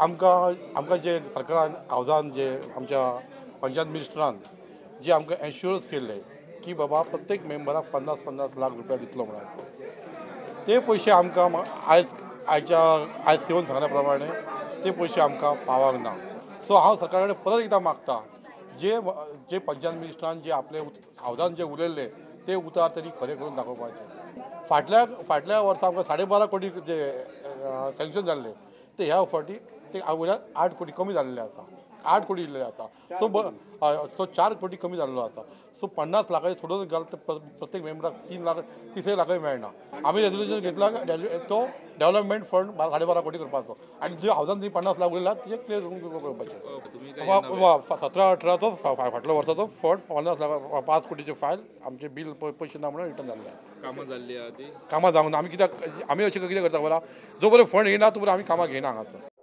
आमकां आमकां जे सरकारान हावजान जे आमच्या पंचायत मिनिस्टरान जे आमकां एन्शुरन्स केल्ले की बाबा प्रत्येक मेंबराक 50-50 लाख रुपया दितलो म्हणून, ते पयशे आमकां आयज आयच्या आयज सेवन सांगल्या प्रमाणे ते पयशे आमकां पावंक ना. सो हांव सरकारा कडेन परत एकदां मागता, जे जे पंचायत मिनिस्टरान जे आपले हावजान जे उलयल्ले ते उतार तरी खरें करून दाखोवपाचे. फाटल्या फाटल्या वर्सा आमकां 12.5 कोटी जे सँक्शन जाल्ले ते ह्या फावटी ते वयल्यान 8 कोटी कमी जाल्ले आसा, 8 कोटी इल्ले आसा. सो सो 4 कोटी कमी जाल्लो आसा. सो 50 लाखाचे सोडून घाल प्रत्येक मेंबराक 3 लाख 30 लाखय मेळना. आमी रेजोल्युशन घेतला तो डेव्हलपमेंट फंड 12.5 कोटी करपाचो आनी जे हावजान 50 लाख उरला ते क्लियर करून करपाचें. 17-18चो फाटल्या वर्साचो फंड 50 लाख 5 कोटीचे फायल आमचे बील पयशे ना म्हणून रिटर्न जाल्लें आसा. कामां जाल्ली आहा ती कामां जावंक ना. आमी कित्याक आमी अशें कितें करता बरा, जो बरें फंड येयना तो बरें आमी कामां घेयना हांगासर.